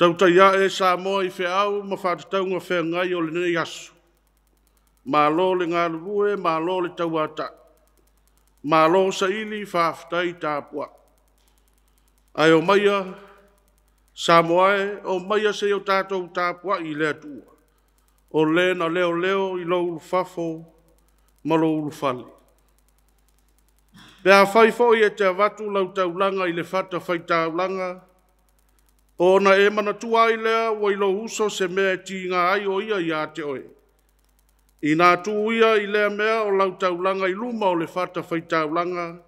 Tautai ae Samoa i feau ma faatatauga feagai o lenei aso. Malo le galulue, malo le tauatai, malo saili, faafetai tapuai. Ae omaia Samoa e, omaia se i o tatou tapuai i le Atua, o le na leoleo i lou ulufafo ma lou ulufale. Pe afai foi e te avatu lau taulaga i le fatafaitaulaga, ona e manatua ai lea ua i lou uso se mea e tiga ai o ia ia te oe. Ina tuu ia i lea mea o lau taulaga i luma o le fatafaitaulaga,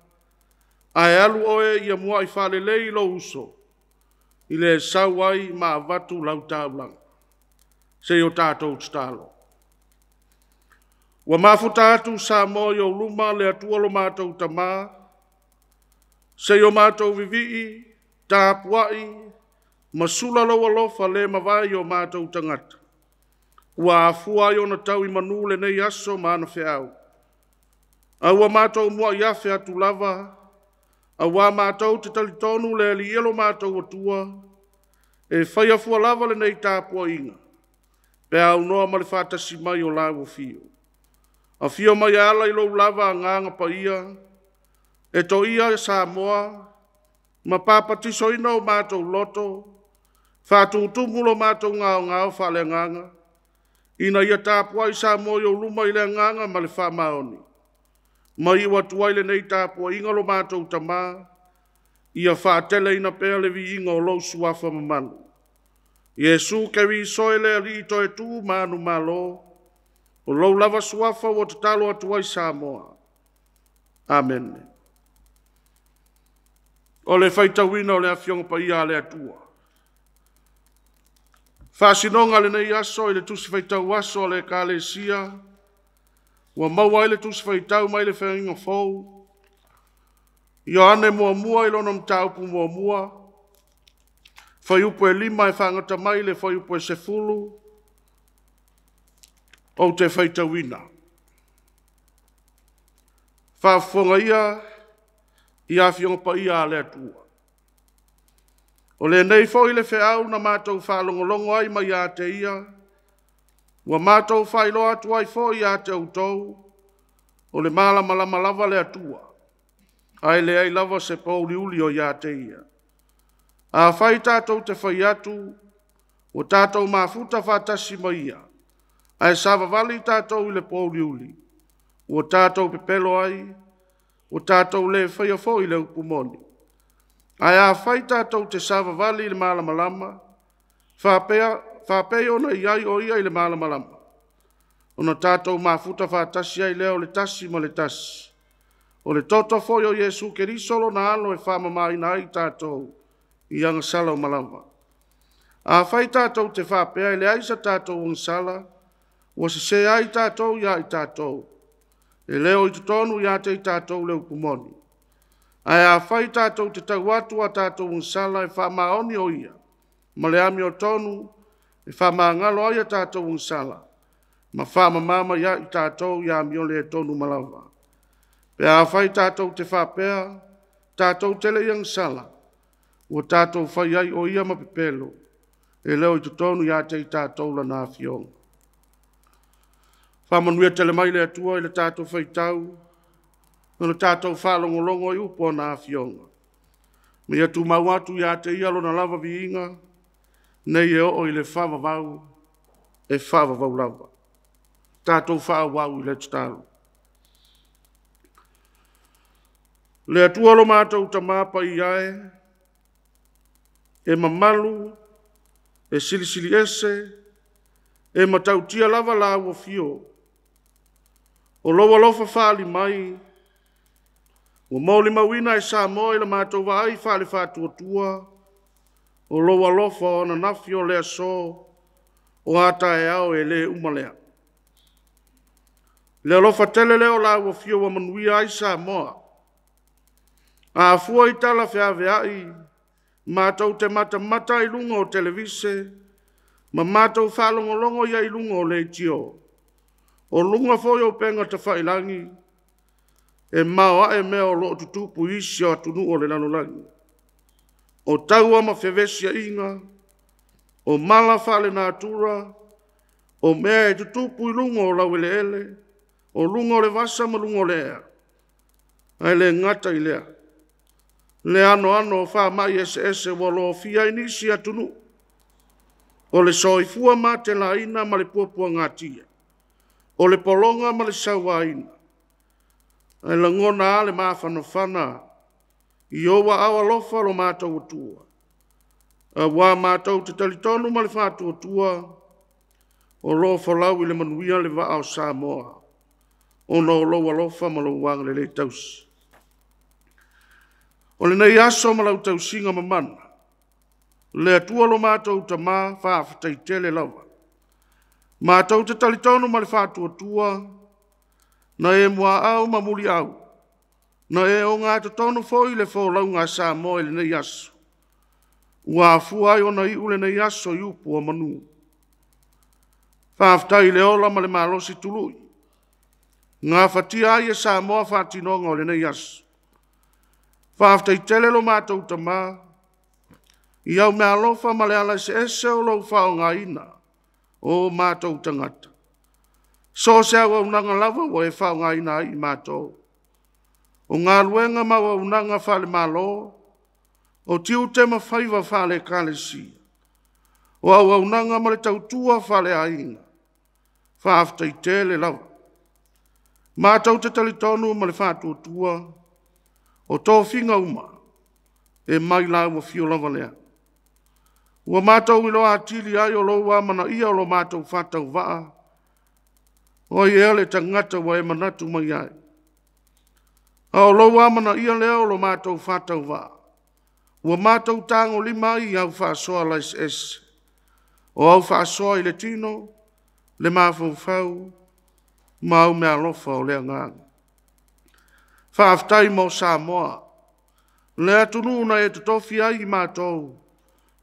ae alu oe ia muai faalelei lou uso, i le sau ai ma avatu lau taulaga. Se i o tatou tatalo. Ua mafuta atu Samoa i ou luma le Atua lo matou Tamā, se i o matou vivii, tapuai, ma sula lou alofa le mavae i o matou tagata. Ua afua ai ona tau i manu lenei aso ma ana feau. A ua matou muai afe atu lava, auā matou te talitonu le Alii e lo matou Atua, e faia fua lava lenei tapuaiga, pe aunoa ma le faatasi mai o lau afio. Afio mai e ala i lou lava agaga paia, e toia Samoa, ma papatisoina o matou loto, faatutumu lo matou gaogao faaleagaga, ina ia tapuai Samoa i ou luma i le agaga ma le faamaoni. Ma iu atu ai lenei tapuaiga lo matou Tamā, ia faateleina pea le viiga o lou suafa mamalu. Iesu Keriso e le Alii toe tu ma anu malo, o lou lava suafa ua tatalo atu ai Samoa. Amene. O le faitauina o le Afioga Paia a le Atua. Faasinoga lenei aso i le Tusi Faitau Aso a le Ekalesia, ua maua ai le Tusi Faitau mai le Feagaiga Fou, Ioane muamua i lona mataupu muamua, fuaiupu e 5 e faagata mai le fuaiupu e 10, ou te faitauina. Faafofoga ia i Afioga Paia a le Atua. O lenei foi le feau na matou faalogologo ai mai ia te ia, ua matou faailoa atu ai foi ia te outou, o le malamalama lava le Atua, ae leai lava se pouliuli o ia te ia. Afai tatou te fai atu, ua tatou mafuta faatasi ma ia, ae savavali tatou i le pouliuli, ua tatou pepelo ai, ua tatou le faia foi le upu moni. Ae afai tatou te savavali i le malamalama, faapei ona i ai o ia i le malamalama, ona tatou mafuta faatasi ai lea o le tasi ma le tasi. O le toto foi o Iesu Keriso lona alo e faamamaina ai tatou i agasala uma lava. Afai tatou te faapea e leai sa tatou agasala, ua sese ai tatou ia i tatou, e le o i totonu ia te i tatou le upu moni. Ae afai tatou te tau atu a tatou agasala e faamaoni o ia, ma le amiotonu e faamagalo ai a tatou agasala, ma faamama mai ai tatou i amio le tonu ma lava. Pe afai tatou te faapea, tatou te le i agasala, ua tatou fai ai o ia ma pepelo, e le o i totonu ia te i tatou lana afioga. Faamanuia tele mai le Atua i le tatou faitau, o le tatou faalogologo i upu o na afioga. Ma ia tumau atu ia te ia lona lava viiga, nei e oo i le faavavau, e faavavau lava. Tatou faaauau i le tatalo. Le Atua lo matou Tamā paia e, e mamalu, e silisili ese, e matautia lava lau afio. O lou alofa faaali mai, ua molimauina e Samoa i la matou vaai faale-faatuatua, o lou alofa o ananafi o le aso, o a taeao e le uma lea. Le alofa tele lea o lau afio ua manuia ai Samoa. A fua i tala feaveai, matou te matamata i luga o televise, ma matou faalogologo ia i luga o leitio. O luga foi o upega tafailagi, e maoae mea o lo o tutupu i isi o atunuu o le lalolagi. O taua ma fevesiaiga, O mala faalenatura, o mea e tutupu i luga o laueleele, o luga o le vasa ma luga o le ea, ae le gata i lea, le anoano o faamai eseese ua lofia ai nisi atunuu, o le soifua matelaina ma le puapuagatia, o le pologa ma le sauaina, ae lagona lava le mafanafana i ou aao alofa lo matou Atua, aua matou te talitonu ma le faatuatua o lo o folau i le manuia le vaa o Samoa, ona o lou alofa ma lou agalelei tausi. O lenei aso ma lau tausiga mamana, le Atua lo matou Tama, faafetai tele lava. Matou te talitonu ma le faatuatua, na e muaau ma muliau, na e ogatotonu foi le folauga a Samoa i lenei aso, ua afua ai ona iu lenei aso i upu o manu. Faafetai i le ola ma le malosi tului, na gafatia ai e Samoa faatinoga o lenei aso. Faafetai tele lo matou Tama i au meaalofa ma le ala eseese o lou faaaogaina o matou tagata. So o se auaunaga lava ua e faaaogaina ai i matou, o galuega ma auaunaga faale-Malo, o tiute ma faiva faale-Ekalesia, o auaunaga ma le tautua faale-aiga, faafetai tele lava. Matou te talitonu ma le faatuatua, o tofiga uma, e mai lau afio lava lea. Ua matou iloa atili ai o lou amanaia o lo matou faatauvaa, o ai ea le tagata ua e manatu mai ai? A o lou amanaia lea o lo matou faatauvaa, ua matou tagolima ai i au faasoa laeseese, o au faasoa i le tino, le mafaufau ma au meaalofa o le agaga. Faafetai mo Samoa, le atunuu na e totofi ai i matou,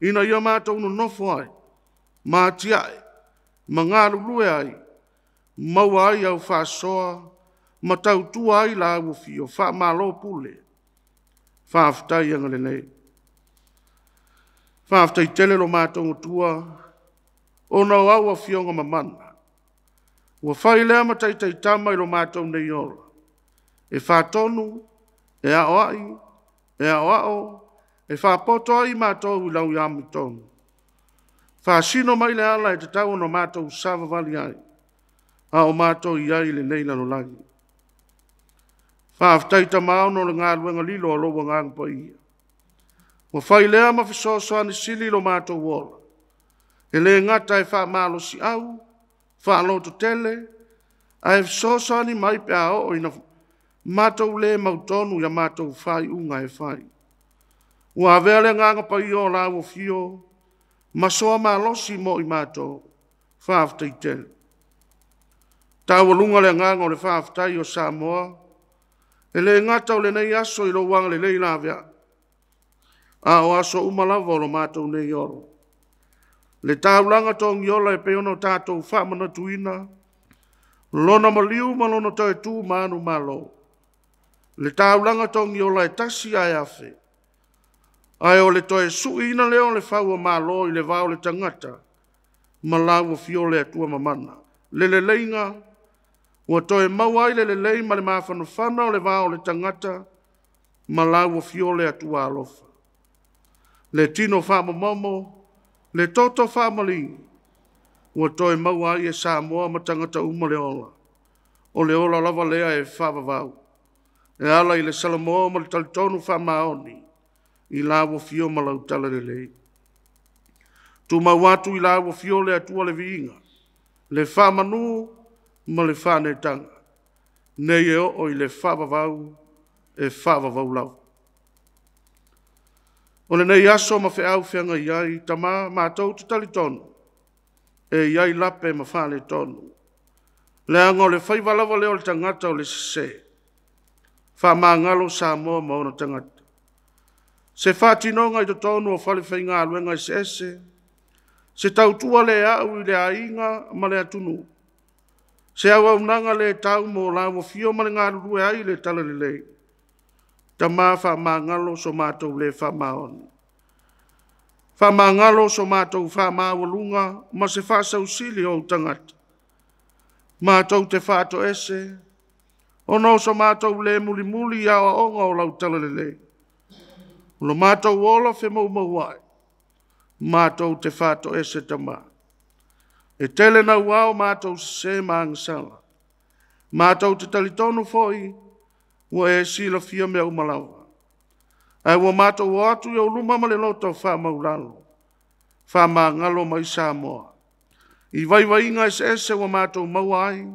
ina ia matou nonofo ai ma atiae ma galulue ai, maua ai au faasoa ma tautua ai lau afio. Faamalo pule, faafetai agalelei. Faafetai tele lo matou Atua, ona o au Afioga mamana, ua fai lea ma taitaitama i lo matou nei ola, e faatonu, e aoai, e aoao, e faapoto ai i matou i lau amiotonu. Faasino mai le ala e tatau ona matou savavali ai, a o matou i ai i lenei lalolagi. Faafetai Tama ona o le galuega lilo a lou Agaga Paia, ua fai lea ma fesoasoani sili lo matou ola, e le gata e faamalosiau, faalototele, ae fesoasoani mai pe a oo ina matou le mautonu i a matou faaiuga e fai. Ua avea le Agaga Paia o lau afio ma soa malosi mo i matou. Faafetai tele. Taualuga le agaga o le faafetai o Samoa, e le gata o lenei aso i lou agalelei laveai, a o aso uma lava o lo matou nei ola. Le taulaga togiola e pei ona tatou faamanatuina, lona maliu ma lona toe tu manumalo. Le taulaga togiola e tasi ae afe, ae o le toe suiina lea o le fau o Malo i le va o le tagata ma lau afio le Atua mamana. Le leleiga ua toe maua ai le lelei ma le mafanafana o le va o le tagata ma lau afio le Atua alofa. Le tino faamomomo, le toto faamaligi, ua toe maua ai e Samoa ma tagata uma le ola. O le ola lava lea e faavavau, e ala i le Salamo ma le talitonu faamaoni i lau afio ma lau talalelei. Tumau atu i lau afio le Atua le viiga, le faamanu ma le faanetaga, nei e oo i le faavavau, e faavavau lava. O lenei aso ma feau feagai ai, Tama matou te talitonu, e i ai lape ma faaletonu, leaga o le faiva lava lea o le tagata o le sese, faamagalo Samoa ma ona tagata. Se faatinoga i totonu o falefaigaluega eseese, se tautua le au i le aiga ma le atunuu, se auaunaga le tau mo lau afio ma le galulue ai i le talalelei. Tama faamagalo so matou le faamaoni. Faamagalo so matou faamaualuga ma se faasausili o ou tagata. Matou te faatoese, ona o so matou le mulimuli i aoaoga o lau talalelei. O lo matou ola femoumouai, matou te faatoese tama. E tele naua o matou sese ma agasala. Matou te talitonu foi ua e silafia mea uma lava. Ae ua matou o atu i ou luma ma le loto faamaualalo, faamagalo mai Samoa. I vaivaiga eseese ua matou maua ai,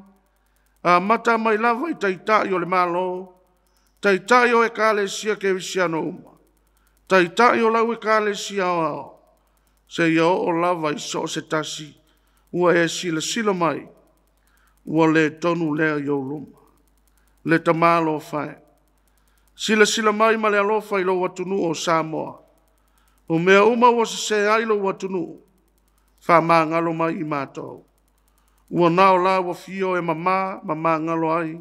amata mai lava i Taitai o le Malo, Taitai o Ekalesia Kerisiano uma, Taitai o lau Ekalesia Aoao, seia oo lava i so o se tasi ua e silasila mai ua le tonu lea i ou luma. Le Tama alofa e, silasila mai ma le alofa i lou atunuu o Samoa. O mea uma ua sese ai lou atunuu, faamagalo mai i matou. Ua na o lau afio e mama ma magalo ai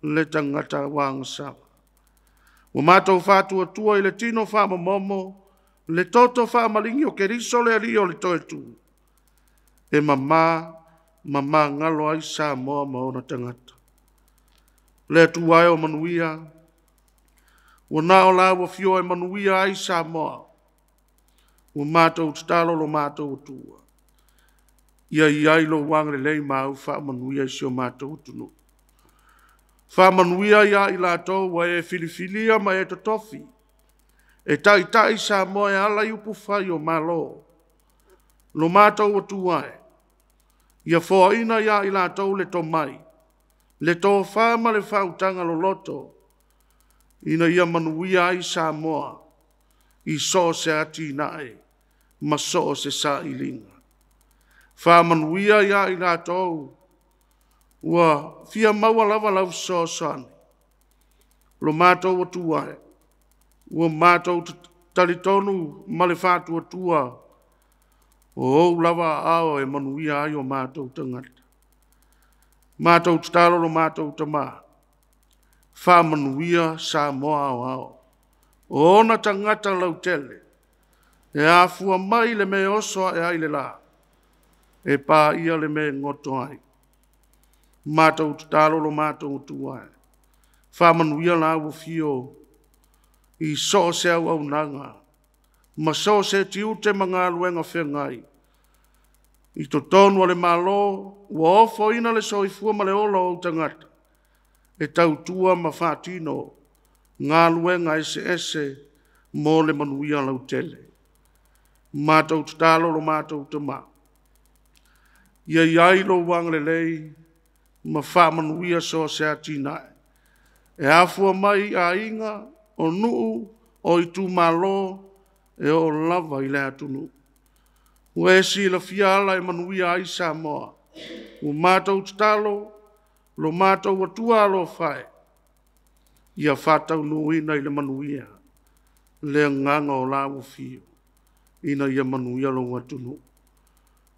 le tagata ua agasala. Ua matou faatuatua i le tino faamomomo, le toto faamaligi o Keriso le Alii o le toe-tu, e mama ma magalo ai Samoa ma ona tagata. Le Atua e o manuia, ua na o lau afio e manuia ai Samoa. Ua matou tatalo lo matou Atua, ia i ai lou agalelei ma au faamanuia i si o matou atunuu. Faamanuia ia i latou ua e filifilia ma e totofi, e taitai Samoa e ala i upufai o Malo. Lo matou Atua e, ia foaina ia i latou le tomai, le tofa ma le faautaga loloto, ina ia manuia ai Samoa i so o se atinae ma so o se sailiga. Faamanuia ia i latou ua fia maua lava lau fesoasoani. Lo matou Atua e, ua matou talitonu ma le faatuatua, o ou lava aao e manuia ai o matou tagata. Matou tatalo lo matou Tama, faamanuia Samoa aoao, o ona tagata lautele, e afua mai le mea e oso ae ai le la, e paia le mea e goto ai. Matou tatalo lo matou Atua e, faamanuia lau afio i so o se auaunaga, ma so o se tiute ma galuega feagai, i totonu o le Malo, ua ofoina le soifua ma le ola o ou tagata, e tautua ma faatino galuega eseese mo le manuia lautele. Matou tatalo lo matou Tama, ia i ai lou agalelei ma faamanuia so o se atinae, e afua mai i aiga, o nuu, o itumalo, e oo lava i le atunuu. Ua e silafia ala e manuia ai Samoa. Ua matou tatalo, lo matou Atua alofa e, ia faataunuuina i le manuia le agaga o lau afio, ina ia manuia lou atunuu.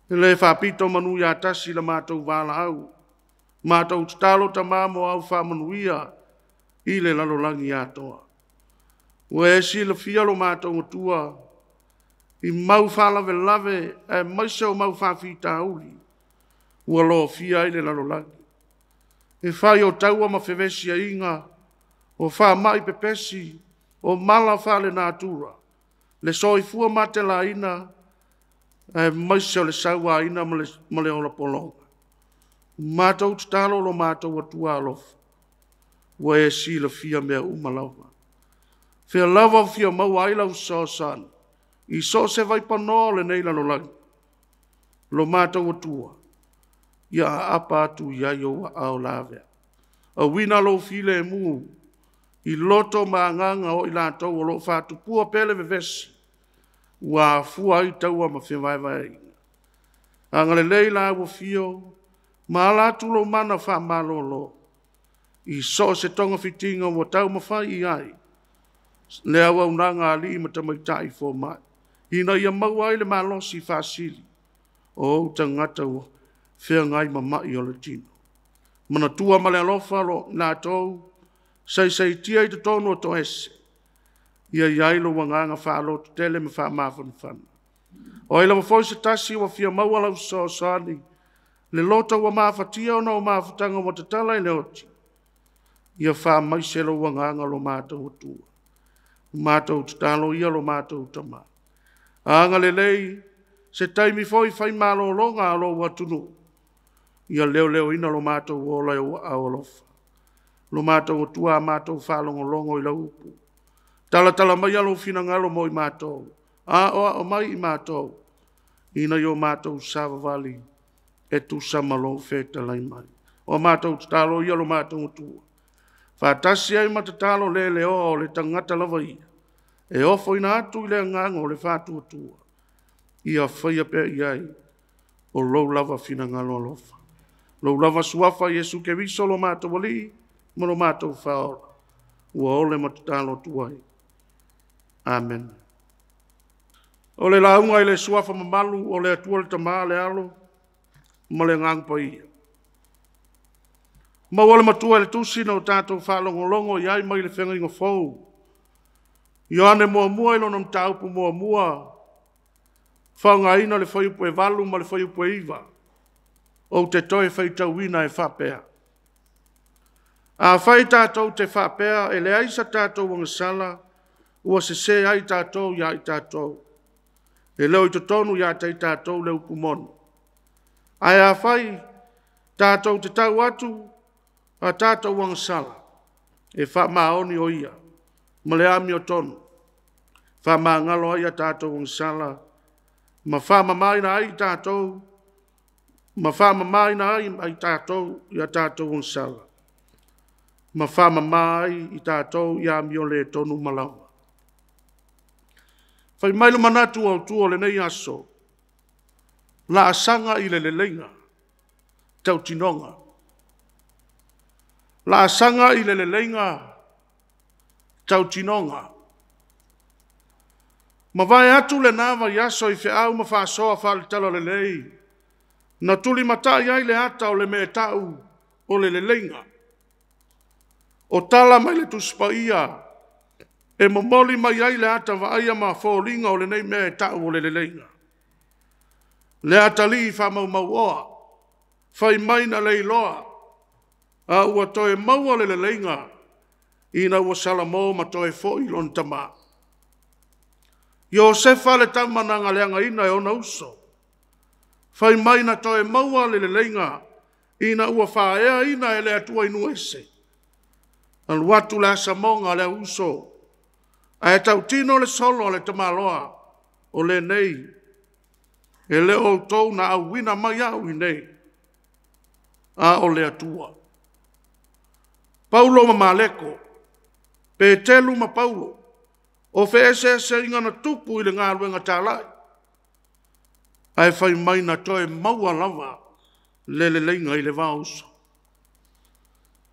E le faapito manu ia tasi i la matou valaau, matou tatalo Tama mo au faamanuia i le lalolagi atoa. Ua e silafia lo matou Atua i mau faalavelave aemaise o mau faafitauli ua lofia ai le lalolagi. E fai o taua ma fevesiaiga, o faamai pepesi, o mala faale-natura, le soifua matelaina, aemaise o le sauaina ma le ola pologa. Matou tatalo lo matou Atua alofa, ua e silafia mea uma lava. Fea lava o fia maua ai lau fesoasoani, i so o se vaipanoa o lenei lalolagi, lo matou Atua, ia aapa atu i ai ou aao lavea. Auina lou filemu i loto ma agaga o i latou o lo o faatupua pea le vevesi, ua afua ai taua ma fevaevaeaiga. Agalelei lau afio ma ala atu lou mana faamalolo i so o se togafitiga ua taumafai i ai le auaunaga a alii ma tamaitai fomai, ina ia maua ai le malosi faasili o ou tagata ua feagai ma mai o le tino. Manatua ma le alofa i latou saisaitia i totonu o toese, ia i ai lou agaga faalototele ma faamafanafana. O ai lava foi se tasi ua fia maua lau fesoasoani, le loto ua mafatia ona o mafutaga ua tatala i le oti, ia faamaise lou agaga lo matou Atua. Matou tatalo ia lo matou Tama. Agalelei se taimi foi fai malologa a lou atunuu, ia leoleoina lo matou ola i ou aao alofa. Lo matou Atua a matou faalogologo i lau upu. Talatala maia lou finagalo mo i matou, aoao mai i matou, ina ia o matou savavali e tusa ma lou fetalai mai. O matou tatalo ia lo matou Atua, faatasi ai ma tatalo le leoa o le tagata lava ia, e ofoina atu i le agaga o le faatuatua, ia faia pea i ai o lou lava finagalo alofa. Lou lava suafa Iesu Keriso lo matou Alii ma lo matou Faaola, ua ole ma tatalo atu ai. Amen. O le lauga i le suafa mamalu o le Atua le Tama, le Alo ma le Agaga Paia. Maua le matua i le tusi na o tatou faalogologo i ai mai le Feagaiga Fou. Ioane muamua i lona mataupu muamua, faaaogaina le fuaiupu e 8 ma le fuaiupu e 9. Ou te toe faitauina e faapea. Afai tatou te faapea e leai sa tatou agasala, ua sese ai tatou ia i tatou. E le o i totonu ia te i tatou le upu moni. Ae afai tatou te tau atu a tatou agasala, e faamaoni o ia ma le amiotonu, faamagalo ai a tatou agasala ma faamamaina ai tatou ma faamamaina ai tatou i a tatou agasala, ma faamama ai i tatou i amio le tonu ma lava. Fai mai le manatu autu o lenei aso, laasaga i le leleiga, tautinoga. Laasaga i le leleiga, tautinoga. Mavae atu lena vaiaso i feau ma faasoa faale-talalelei, na tulimatai ai le ata o le mea e tau o le leleiga. O tala mai le Tusi Paia e momoli mai ai le ata vaaia ma foliga o lenei mea e tau o le leleiga. Le atalii faamaumauoa, fai mai na leiloa, a ua toe maua le leleiga ina ua salamo ma toe foi lona tama. Iosefa le tama na galeagaina e ona uso, fai mai na toe maua le leleiga ina ua faaeaina e le Atua i nuu ese. Alu atu le asamoga a le auuso, ae tautino le solo a le tamaloa o lenei, e le o outou na auina mai au i nei, a o le Atua. Paulo ma Maleko, Petelu ma Paulo, o feeseeseaiga na tupu i le galuega talai, ae fai mai na toe maua lava le leleiga i le vaoso.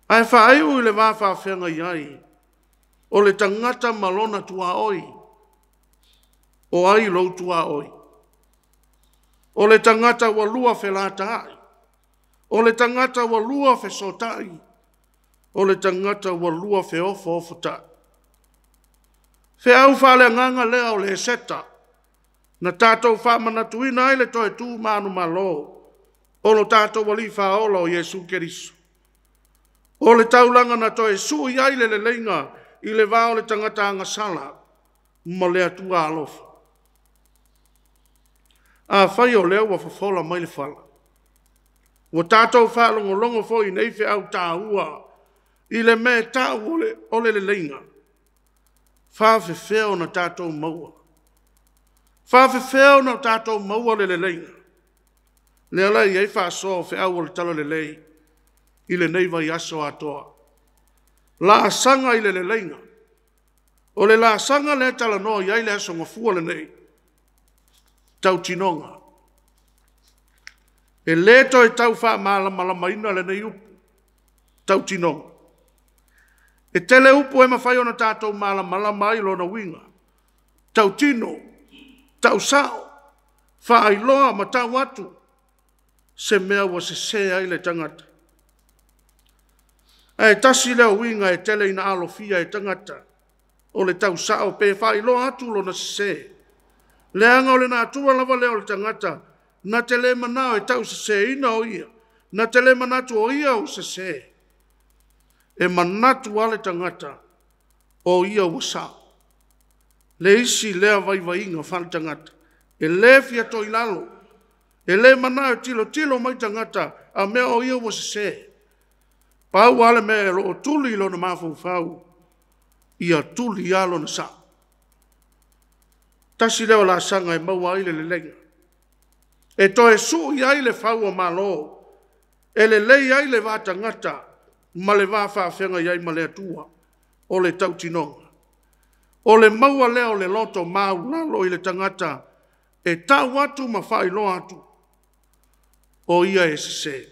Ae faaiu i le va faafeagai ai o le tagata ma lona tuaoi. O ai lou tuaoi? O le tagata ua lua felataai, o le tagata ua lua fesootai, o le tagata ua lua feofoofotai. Feau faaleagaga lea o le Eseta, na tatou faamanatuina ai le toe tu manumalo o lo tatou Alii Faaola o Iesu Keriso. O le taulaga na toe sui ai le leleiga i le va o le tagata agasala ma le Atua alofa. Afai o lea ua fofola mai le fala, ua tatou faalogologo foi i nei feau taua i le mea e tau o le leleiga, faafefea ona tatou maua? Faafefea ona tatou maua le leleiga? Lea la e i ai faasoa o feau o le talalelei i lenei vaiaso atoa. Laasaga i le leleiga. O le laasaga lea e talanoa i ai le aso Gafua lenei, tautinoga. E le toe tau faamalamalamaina lenei upu, tautinoga. E tele upu e mafai ona tatou malamalama ai lona uiga. Tautino, tausao, faailoa ma tau atu se mea ua sese ai le tagata. Ae tasi lea uiga e tele ina alofia e tagata, o le tausao pe faailoa atu lona sese. Leaga o le natura lava lea o le tagata, na te le manao e tauseseina o ia, na te le manatu o ia o sese. E manatu lava le tagata o ia ua sao. Le isi lea vaivaiga faaletagata, e le fia toilalo, e le manao e tilotilo mai tagata a mea o ia ua sese. Pau lava le mea o lo o tuli i lona mafaufau, ia tuli lava lona sao. Tasi lea o laasaga e maua ai le leleiga, e toe sui ai le fau o Malo, e lelei ai le va tagata ma le va faafeagai ai ma le Atua, o le tautinoga. O le maua lea o le loto maualalo i le tagata e tau atu ma faailoa atu, o ia e sese.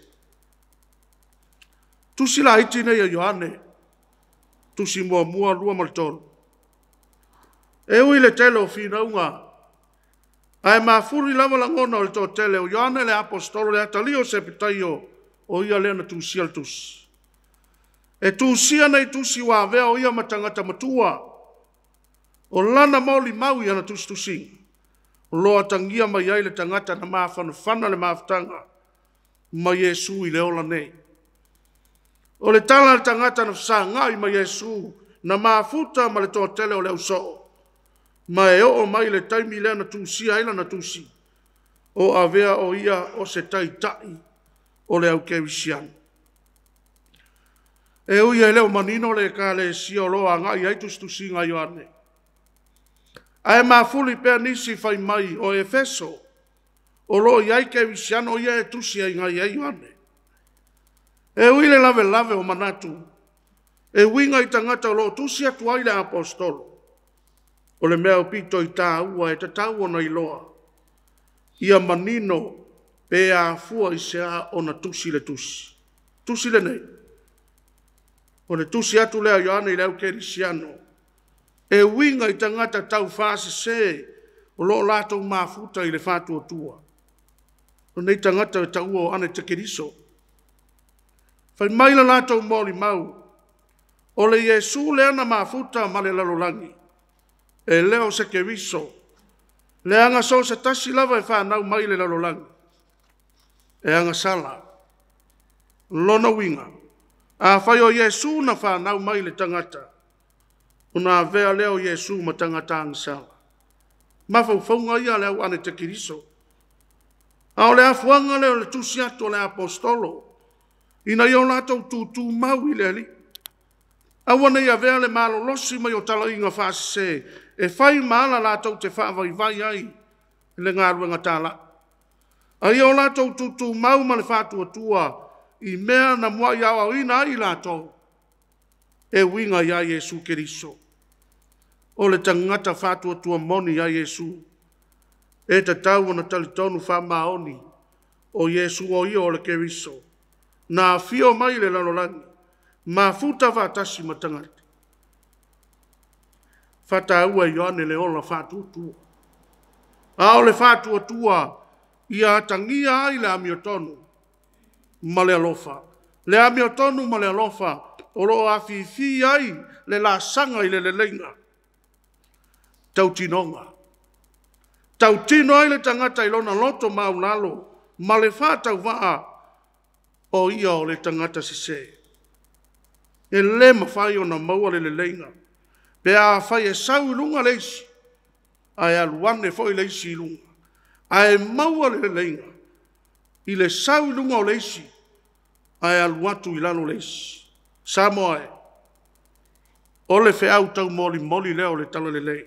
Tusi laiti nei a Ioane, tusi 1, 2 ma le 3. E ui i le tele o finauga, ae mafuli lava lagona o le toatele o Ioane le Aposetolo le atalii o Sepetaio, o ia lea na tusia le tusi. E tusia nei tusi ua avea o ia ma tagata matua, o lana molimau i ana tusitusiga, o lo o atagia mai ai le tagata na mafanafana le mafutaga ma Iesu i le ola nei. O le tala a le tagata na fesagai ma Iesu, na mafuta ma le toatele o le ausoo, ma e oo mai le taimi lea na tusia ai lana tusi, o avea o ia o se taitai o le au kerisiano. E ui e le o manino le ekalesia o lo o agai ai tusitusiga a Ioane, ae mafuli pea nisi fai mai o Efeso, o lo o i ai kerisiano ia e tusi ai i Ioane. E ui le lavelave o manatu, e uiga i tagata o lo o tusi atu ai le apostolo, o le mea aupito i tāua e tatau ona iloa, ia manino pe afua i se a ona tusi le tusi. Tusi lenei, o le tusi atu lea a Ioane i le au kerisiano, e uiga i tagata taufaasese o lo o latou mafuta i le faatuatua. O nei tagata e taua o anetekeriso. Fai mai le latou molimau, o le Iesu lea na mafuta ma le lalolagi, e le o se keriso, leaga so o se tasi lava e fanau mai le lalolagi, e agasala. Lona uiga, afai o Iesu na fanau mai le tagata, ona avea lea o Iesu ma tagata agasala. Mafaufauga ia a le au anetekeriso. A o le afuaga lea o le tusi atu o le apostolo, ina ia o latou tutumau i le Alii. Aua ne i avea le malolosi mai o talaiga faasese e fai ma ala latou te faavaivai ai le galuega talai. A ia o latou tutumau ma le faatuatua i mea na muai aoaoina ai i latou, e uiga ia Iesu Keriso. O le tagata faatuatua moni ia Iesu, e tatau ona talitonu faamaoni o Iesu o ia o le Keriso, na afio mai i le lalolagi, mafuta faatasi ma tagata. Faataua e Ioane le ola faatuatua. A o le faatuatua, ia atagia ai le amiotonu ma le alofa. Le amiotonu ma le alofa o lo o afifi ai le laasaga i le leleiga. Tautinoga. Tautino ai le tagata i lona loto maulalo ma le faatauvaa o ia o le tagata sese. E le mafai ona maua le leleiga pe afai e sau i luga le isi, ae alu ane foi le isi i luga. Ae maua le leleiga i le sau i luga o le isi, ae alu atu i lalo le isi. Samoa e, o le feau taumolimoli lea o le talalelei.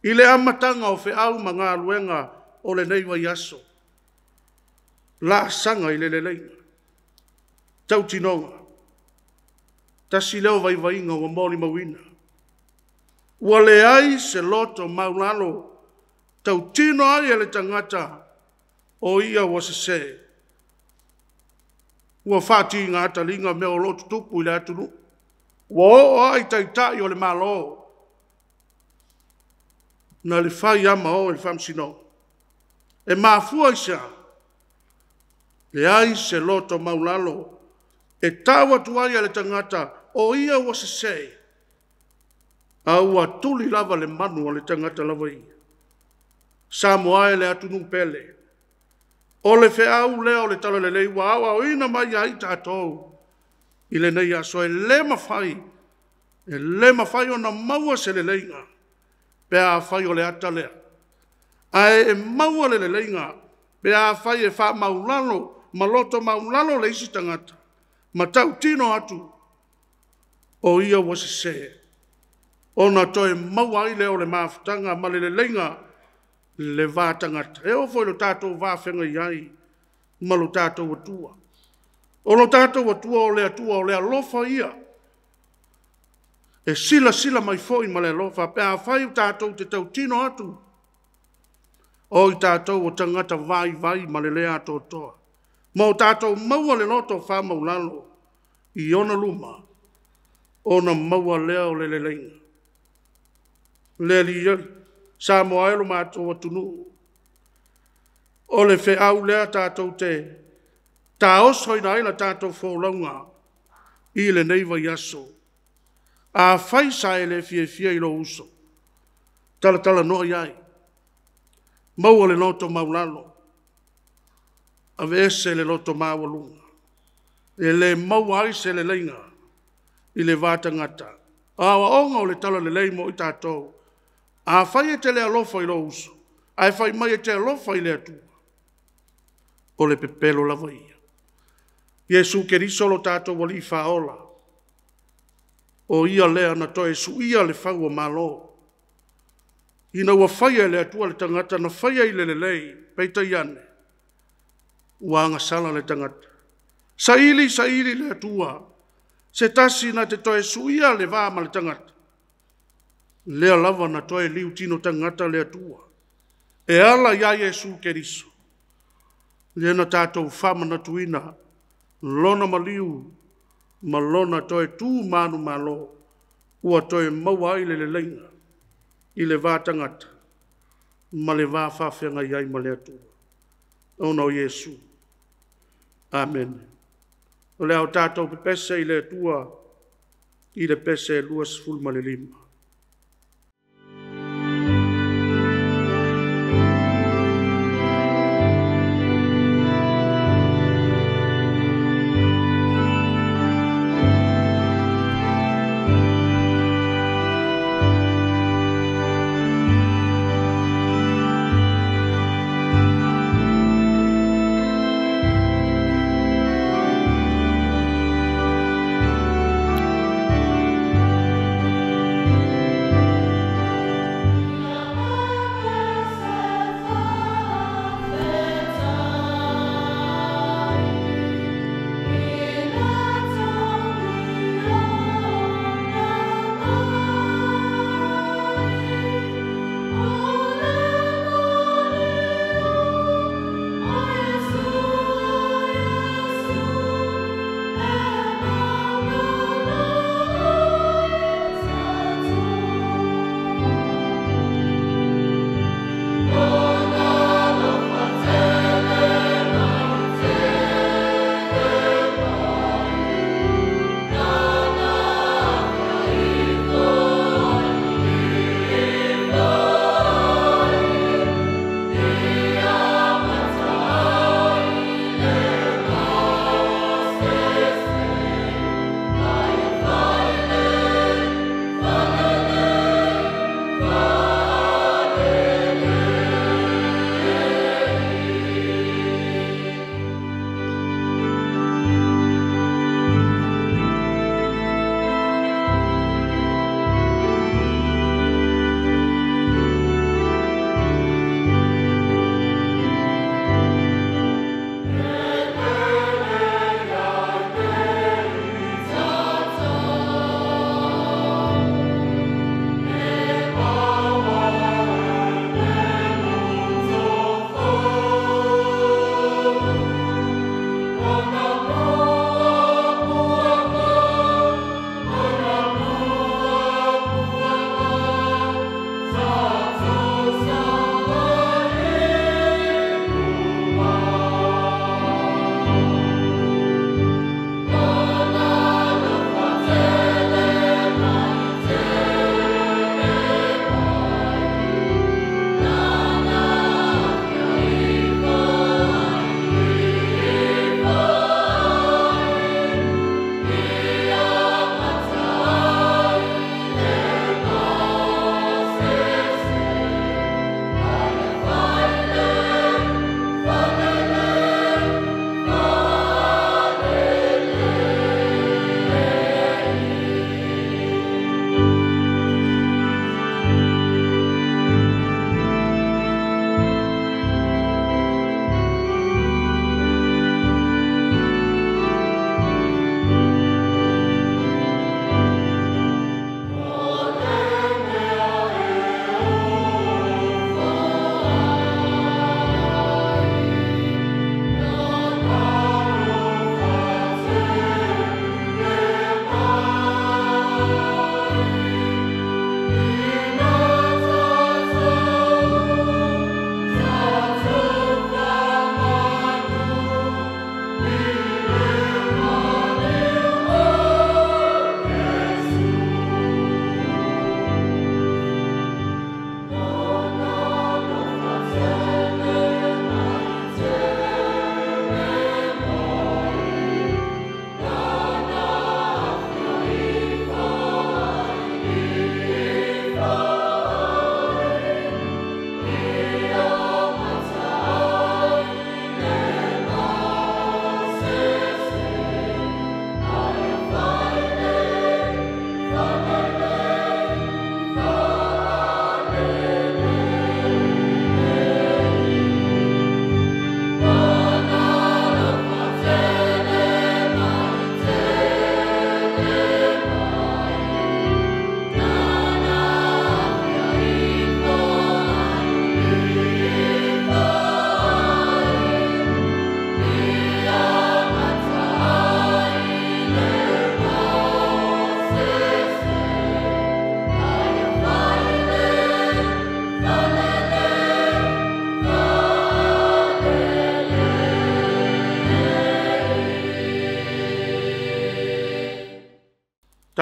I le amataga o feau ma galuega o lenei vaiaso, laasaga i le leleiga, tautinoga, tasi lea o vaivaiga ua molimauina. Ua leai se loto maulalo, tautino ai e le tagata o ia ua sese. Ua faatiga taliga mea o lo o tutupu i le atunuu. Ua oo lava i taitai o le Malo na le fai ama o i le faamasinoga. E mafua i se a? Leai se loto maulalo e tau atu ai e le tagata o ia ua sese, a ua tuli lava le manu a le tagata lava ia. Samoa e le atunuu pele. O le feau lea o le talalelei ua aoaoina mai ai tatou i lenei aso e le mafai ona maua se leleiga pe afai o le ata lea. Ae e maua le leleiga pe afai e faamaulalo ma loto maulalo le isi tagata ma tautino atu o ia ua sese, ona toe maua ai lea o le mafutaga ma le leleiga le va tagata. E oo foi i lo tatou va feagai ai ma lo tatou Atua. O lo tatou Atua o le Atua o le alofa ia. E silasila mai foi ma le alofa pe afai o tatou te tautino atu, o i tatou o tagata vaivai ma le le atoatoa. Ma o tatou maua le loto faamaualalo i ona luma, ona maua lea o le leleiga. Le Alii e, Samoa e lo matou atunuu, o le feau lea tatou te taosoina ai la tatou folauga i lenei vaiaso. Afai sa e le fiafia i lou uso, talatalanoa i ai, maua le loto maualalo, aveese le loto maualuga, e le maua ai se leleiga i le va tagata. O aoaoga o le Talalelei mo i tatou, afai e te le alofa i lou uso, ae fai mai e te alofa i le Atua, o le pepelo lava ia. Iesu Keriso lo tatou Alii Faaola, o Ia lea na toe suia le fau o Malo, ina ua faia e le Atua le tagata na faia i le lelei, peitai ane, ua agasala le tagata. Saili, saili le Atua, se tasi na te toe suia le va ma le tagata, lea lava na toe liutino tagata le Atua, e ala ia Iesu Keriso, lea na tatou faamanatuina lona maliu ma lona toe tu manumalo, ua toe maua ai le leleiga i le va tagata ma le va faafeagai ai ma le Atua, ona o Iesu. Amene. O le a o tatou pepese i le Atua i le pese 25.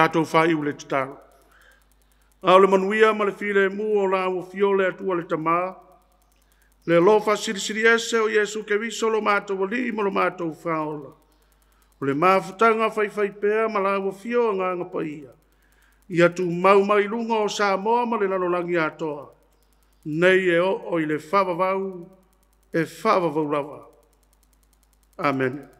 Tatou faaiu le tatalo. A o le manuia ma le filemu o la ua afio le Atua le Tamā, le alofa silisili ese o Iesu Keriso lo matou Alii ma lo matou Faaola, o le mafutaga faifaipea ma la ua afio Agaga Paia, ia tumau mai luga o Samoa ma le lalolagi atoa, nei e oo i le faavavau, e faavavau lava. Amene.